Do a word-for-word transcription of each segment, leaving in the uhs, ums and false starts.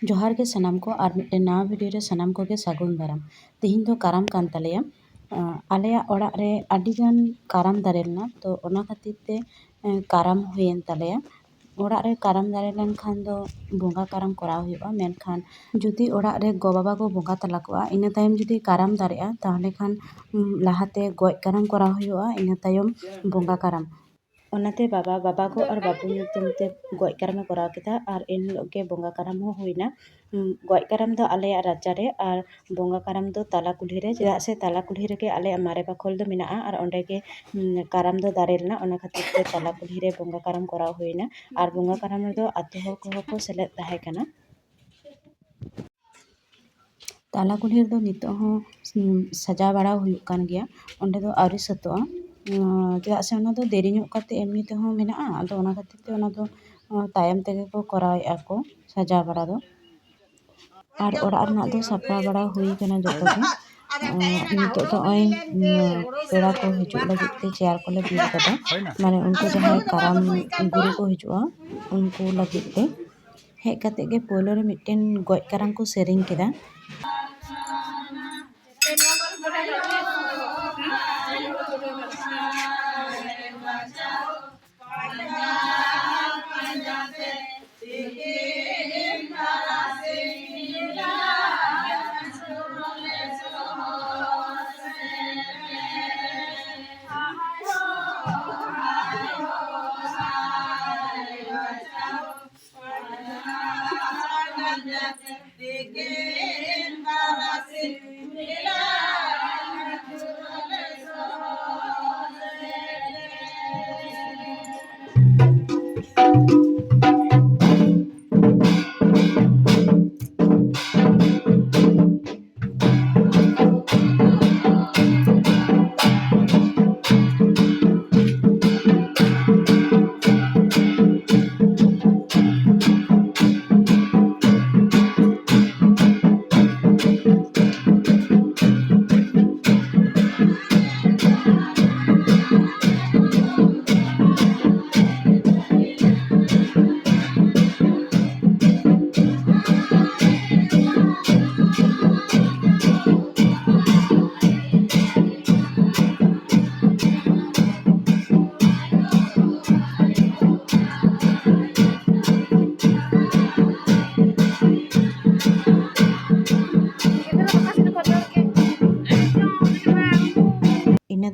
ᱡᱚᱦᱟᱨ ᱜᱮ ᱥᱟᱱᱟᱢ ᱠᱚ, ᱟᱨ ᱢᱤᱫᱴᱮᱱ ᱱᱟᱣᱟ video ᱨᱮ ᱥᱟᱱᱟᱢ ᱠᱚᱜᱮ ᱥᱟᱹᱜᱩᱱ ᱫᱟᱨᱟᱢ᱾ ᱛᱮᱦᱮᱧ ᱫᱚ ᱠᱟᱨᱟᱢ ᱠᱟᱱ ᱛᱟᱞᱮᱭᱟ᱾ ᱟᱸ, ᱟᱞᱮᱭᱟᱜ ᱚᱲᱟᱜ ᱨᱮ ᱟᱹᱰᱤᱜᱟᱱ ᱠᱟᱨᱟᱢ ᱫᱟᱨᱮ ᱞᱮᱱᱟ, ᱛᱚ ᱚᱱᱟ ᱠᱷᱟᱹᱛᱤᱨ ᱛᱮ, ᱮᱸ, ᱠᱟᱨᱟᱢ ᱦᱩᱭᱮᱱ ᱛᱟᱞᱮᱭᱟ᱾ ᱚᱲᱟᱜ ᱨᱮ ᱠᱟᱨᱟᱢ ᱫᱟᱨᱮ ᱞᱮᱱᱠᱷᱟᱱ ᱫᱚ ᱵᱚᱸᱜᱟ ᱠᱟᱨᱟᱢ ᱠᱚᱨᱟᱣ ᱦᱩᱭᱩᱜᱼᱟ, ᱢᱮᱱᱠᱷᱟᱱ ᱡᱩᱫᱤ ᱚᱲᱟᱜ ᱨᱮ ᱜᱚ ᱵᱟᱵᱟ ᱠᱚ ᱵᱚᱸᱜᱟ ᱛᱟᱞᱟ ᱠᱚᱜᱼᱟ, ᱤᱱᱟᱹ ᱛᱟᱭᱚᱢ ᱡᱩᱫᱤ ᱠᱟᱨᱟᱢ ᱫᱟᱨᱮᱜᱼᱟ, ᱛᱟᱦᱚᱞᱮ ᱠᱷᱟᱱ, ᱩᱸ, ᱞᱟᱦᱟᱛᱮ ᱜᱚᱡ ᱠᱟᱨᱟᱢ ᱠᱚᱨᱟᱣ ᱦᱩᱭᱩᱜᱼᱟ, ᱤᱱᱟᱹ ᱛᱟᱭᱚᱢ ᱵᱚᱸᱜᱟ ᱠᱟᱨᱟᱢ᱾ ᱚᱱᱟᱛᱮ ᱵᱟᱵᱟ, ᱵᱟᱵᱟ ᱜᱚ ᱟᱨ ᱵᱟᱹᱵᱩ ᱧᱩᱛᱩᱢ ᱛᱮ ᱜᱚᱡ ᱠᱟᱨᱟᱢᱮ ᱠᱚᱨᱟᱣ ᱠᱮᱫᱟ, ᱟᱨ ᱮᱱ ᱦᱤᱞᱳᱜ ᱜᱮ ᱵᱚᱸᱜᱟ ᱠᱟᱨᱟᱢ ᱦᱚᱸ ᱦᱩᱭᱱᱟ᱾ ᱩᱸ, ᱜᱚᱡ ᱠᱟᱨᱟᱢ ᱫᱚ ᱟᱞᱮᱭᱟᱜ ᱨᱟᱪᱟᱨᱮ ᱟᱨ ᱵᱚᱸᱜᱟ ᱠᱟᱨᱟᱢ ᱫᱚ ᱛᱟᱞᱟ ᱠᱩᱞᱦᱤ ᱨᱮ, ᱪᱮᱫᱟᱜ ᱥᱮ ᱛᱟᱞᱟ ᱠᱩᱞᱦᱤ ᱨᱮᱜᱮ ᱟᱞᱮᱭᱟᱜ ᱢᱟᱨᱮ ᱵᱟᱠᱷᱳᱞ ᱫᱚ ᱢᱮᱱᱟᱜᱼᱟ ᱟᱨ ᱚᱸᱰᱮ ᱜᱮ, ᱩᱸ, ᱠᱟᱨᱟᱢ ᱫᱚ ᱫᱟᱨᱮ ᱞᱮᱱᱟ, ᱚᱱᱟ ᱠᱷᱟᱹᱛᱤᱨ ᱛᱮ ᱛᱟᱞᱟ ᱠᱩᱞᱦᱤ ᱨᱮ ᱵᱚᱸᱜᱟ ᱠᱟᱨᱟᱢ ᱠᱚᱨᱟᱣ ᱦᱩᱭᱱᱟ᱾ ᱟᱨ ᱵᱚᱸᱜᱟ ᱠᱟᱨᱟᱢ ᱨᱮᱫᱚ ᱟᱛᱳ ᱦᱚᱲ ᱠᱚᱦᱚᱸ ᱠᱚ ᱥᱮᱞᱮᱫ ᱛᱟᱦᱮᱸ ᱠᱟᱱᱟ᱾ ᱛᱟᱞᱟ ᱠᱩᱞᱦᱤ ᱨᱮᱫᱚ ᱱᱤᱛᱚᱜ ᱦᱚᱸ, ᱩᱸ, ᱥᱟᱡᱟᱣ ᱵᱟᱲᱟ ᱦᱩᱭᱩᱜ ᱠᱟᱱ ᱜᱮᱭᱟ, ᱚᱸᱰᱮ ᱫᱚ ᱟᱹᱣᱨᱤ ᱥᱟᱹᱛᱚᱜᱼᱟ᱾ ᱩᱸ, ᱪᱮᱫᱟᱜ ᱥᱮ ᱚᱱᱟ ᱫᱚ ᱫᱮᱨᱤ ᱧᱚᱜ ᱠᱟᱛᱮ ᱮᱢᱱᱤ ᱛᱮᱦᱚᱸ ᱢᱮᱱᱟᱜᱼᱟ, ᱟᱫᱚ ᱚᱱᱟ ᱠᱷᱟᱹᱛᱤᱨ ᱛᱮ ᱚᱱᱟ ᱫᱚ, ᱩᱸ, ᱛᱟᱭᱚᱢ ᱛᱮᱜᱮ ᱠᱚ ᱠᱚᱨᱟᱣᱮᱫᱼᱟ ᱠᱚ ᱥᱟᱡᱟᱣ ᱵᱟᱲᱟ ᱫᱚ᱾ ᱟᱨ ᱚᱲᱟᱜ ᱨᱮᱱᱟᱜ ᱫᱚ ᱥᱟᱯᱲᱟᱣ ᱵᱟᱲᱟ ᱦᱩᱭ ᱠᱟᱱᱟ ᱡᱚᱛᱚ ᱜᱮ᱾ ᱩᱸ, ᱱᱤᱛᱚᱜ ᱫᱚ ᱱᱚᱜᱼᱚᱭ, ᱩᱸ, ᱯᱮᱲᱟ ᱠᱚ ᱦᱤᱡᱩᱜ ᱞᱟᱹᱜᱤᱫ ᱛᱮ ᱪᱮᱭᱟᱨ ᱠᱚᱞᱮ ᱵᱤᱞ ᱠᱟᱫᱟ, ᱢᱟᱱᱮ ᱩᱱᱠᱩ ᱡᱟᱦᱟᱸᱭ ᱠᱟᱨᱟᱢ ᱜᱩᱨᱩ ᱠᱚ ᱦᱤᱡᱩᱜᱼᱟ, ᱩᱱᱠᱩ ᱞᱟᱹᱜᱤᱫ ᱛᱮ᱾ ᱦᱮᱡ ᱠᱟᱛᱮ ᱜᱮ ᱯᱳᱭᱞᱳ ᱨᱮ ᱢᱤᱫᱴᱮᱱ ᱜᱚᱡ ᱠᱟᱨᱟᱢ ᱠᱚ ᱥᱮᱨᱮᱧ ᱠᱮᱫᱟ᱾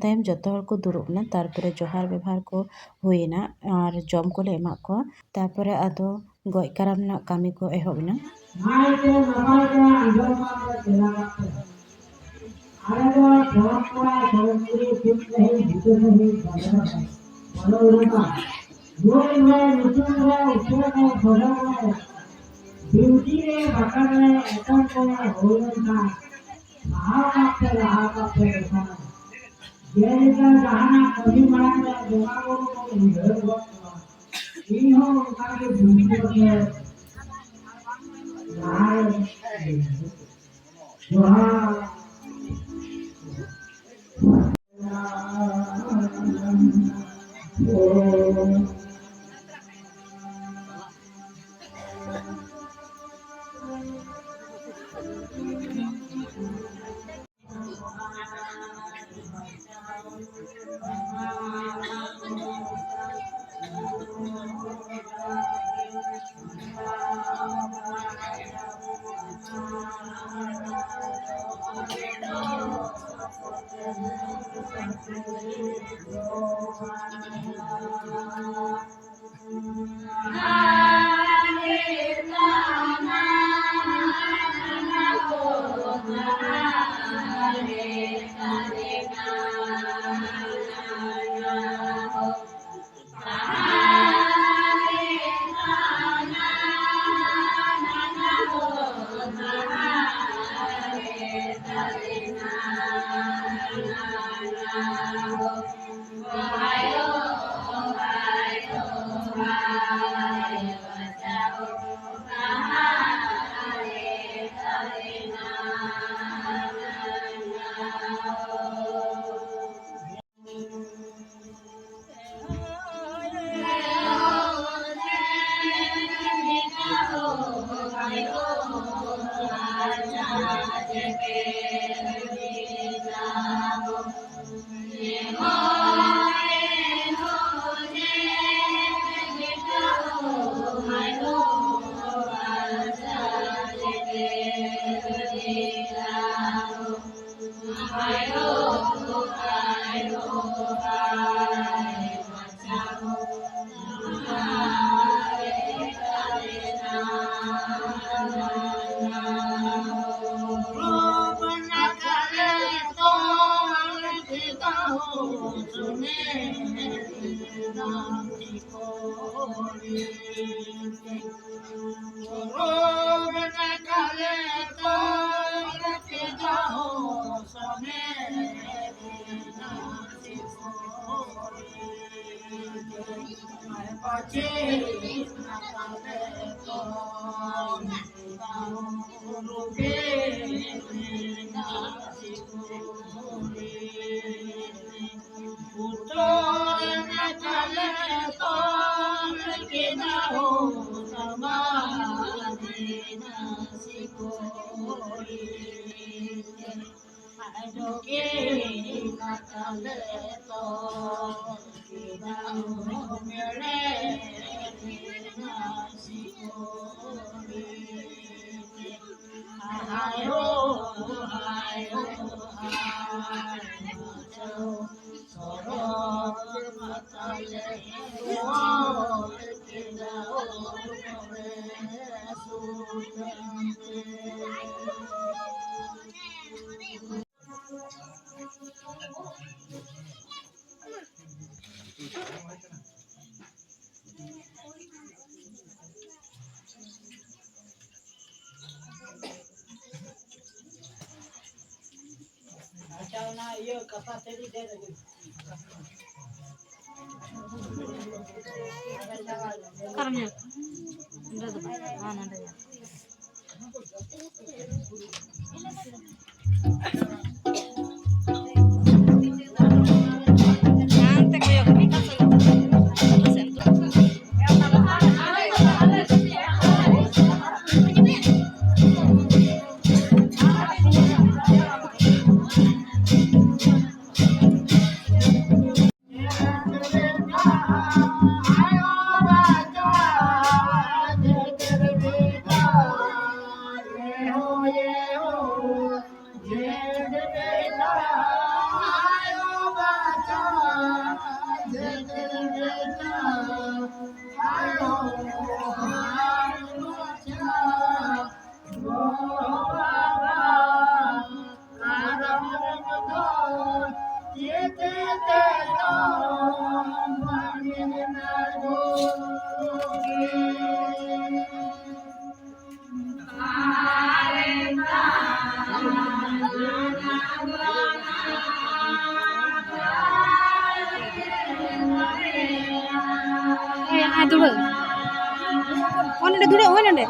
ᱛᱟᱭᱚᱢ ᱡᱚᱛᱚ ᱦᱚᱲ ᱠᱚ ᱫᱩᱲᱩᱵ ᱮᱱᱟ, ᱛᱟᱨᱯᱚᱨᱮ ᱡᱚᱦᱟᱨ ᱵᱮᱵᱚᱦᱟᱨ ᱠᱚ ᱦᱩᱭ ᱮᱱᱟ ᱟᱨ ᱡᱚᱢ ᱠᱚᱞᱮ ᱮᱢᱟᱜ ᱠᱚᱣᱟ᱾ ᱛᱟᱨᱯᱚᱨᱮ ᱟᱫᱚ ᱜᱚᱡ ᱠᱟᱨᱟᱢ ᱨᱮᱱᱟᱜ ᱠᱟᱹᱢᱤ ᱠᱚ ᱮᱦᱚᱵ ᱮᱱᱟ᱾ ᱱᱟᱭᱛᱮ ᱱᱟᱯᱟᱭ ᱛᱮ ᱟᱸᱡᱚᱢ ᱢᱟ ᱯᱮ ᱛᱮᱞᱟ ᱠᱟᱛᱮ᱾ ᱟᱞᱮ ᱫᱚ ᱯᱚᱨᱚᱢᱯᱚᱨᱟ ᱥᱚᱨᱚᱥᱚᱛᱤ ᱴᱷᱤᱠ ᱥᱟᱺᱦᱤᱡ ᱵᱩᱴᱟᱹ ᱥᱟᱺᱦᱤᱡ ᱵᱟᱞᱮ ᱵᱟᱲᱟᱭᱟ᱾ ᱱᱩᱭ ᱱᱩᱭ ᱧᱩᱛᱩᱢ ᱨᱮ ᱩᱪᱷᱟᱹᱱ ᱨᱮ ᱥᱚᱫᱚᱨ ᱨᱮ ᱵᱤᱱᱛᱤ ᱨᱮ ᱵᱟᱠᱷᱟᱱ ᱨᱮ ᱮᱛᱚᱢ ᱠᱚ ᱦᱩᱭ ᱞᱮᱱᱠᱷᱟᱱ ᱞᱟᱦᱟ ᱠᱟᱛᱮ ᱞᱟᱦᱟ ᱠᱟᱛᱮ ᱞᱮᱠᱷᱟᱱ ᱡᱮᱞᱮᱠᱟ ᱡᱟᱦᱟᱱᱟᱜ ᱠᱟᱹᱢᱤ ᱢᱟᱲᱟᱝ ᱨᱮ ᱵᱚᱸᱜᱟ ᱵᱩᱨᱩ ᱠᱚ ᱩᱭᱦᱟᱹᱨ ᱜᱚᱫ ᱠᱚᱣᱟ, ᱤᱧ ᱦᱚᱸ ᱚᱱᱠᱟ ᱜᱮ ᱵᱤᱱᱛᱤ ᱠᱟᱛᱮ ᱞᱟᱦᱟ ᱨᱮ ᱡᱚᱦᱟᱨ᱾ ᱟᱪᱪᱷᱟ, ᱚᱱᱟ ᱤᱭᱟᱹ ᱠᱟᱸᱥᱟ ᱛᱷᱟᱹᱨᱤ ᱫᱮ ᱞᱟᱹᱜᱤᱫ᱾ ᱚᱠᱟᱨᱮᱢ ᱧᱮᱞ? ᱱᱚᱸᱰᱮ ᱫᱚ ᱵᱟᱝ, ᱱᱚᱸᱰᱮ ᱧᱮᱞ᱾ ᱦᱟᱱᱛᱮ ᱠᱚᱭᱚᱜ ᱢᱮ, ᱚᱠᱟ ᱥᱮᱫ? ᱚᱠᱟ ᱥᱮᱫ? ᱫᱩᱲᱩᱵ ᱦᱩᱭ ᱱᱚᱰᱮ᱾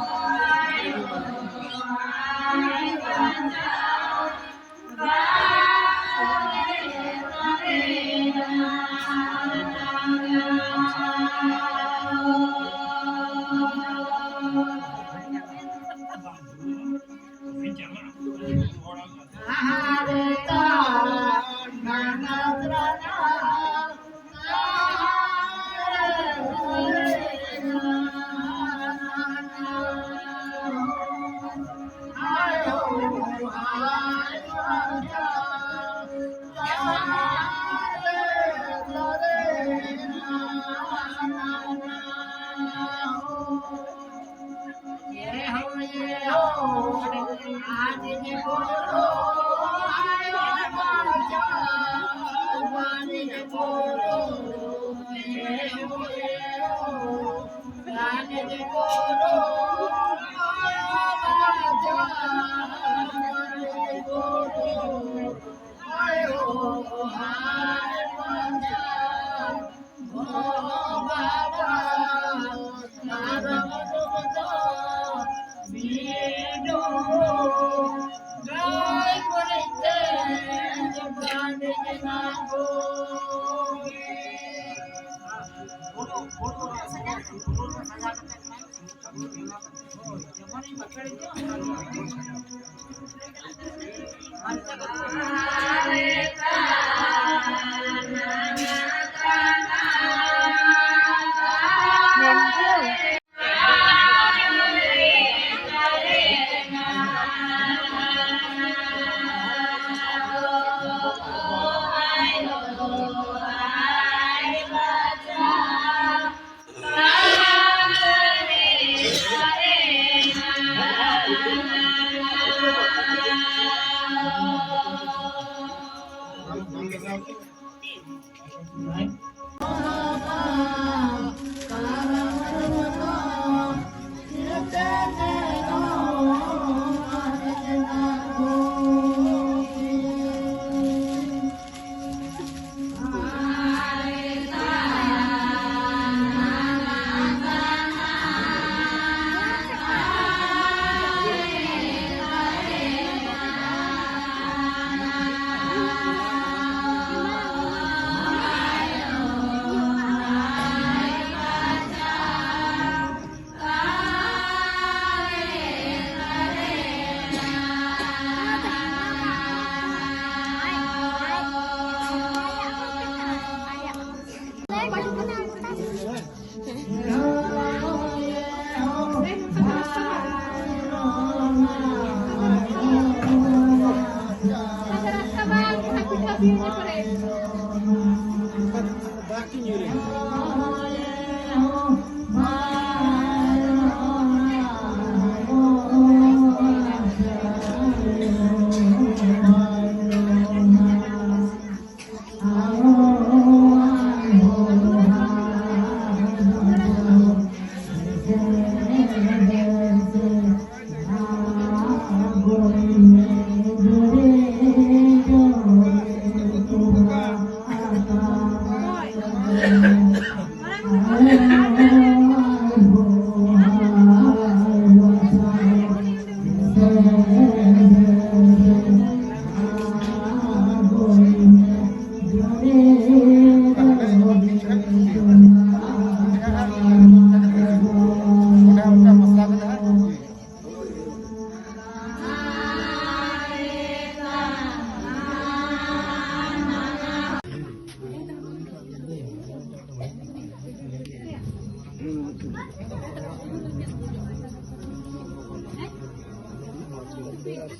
ᱪᱟᱞᱟᱜ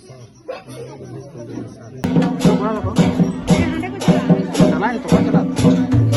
ᱦᱩᱭᱩᱜ ᱛᱟᱠᱚᱣᱟ, ᱪᱟᱞᱟᱜ᱾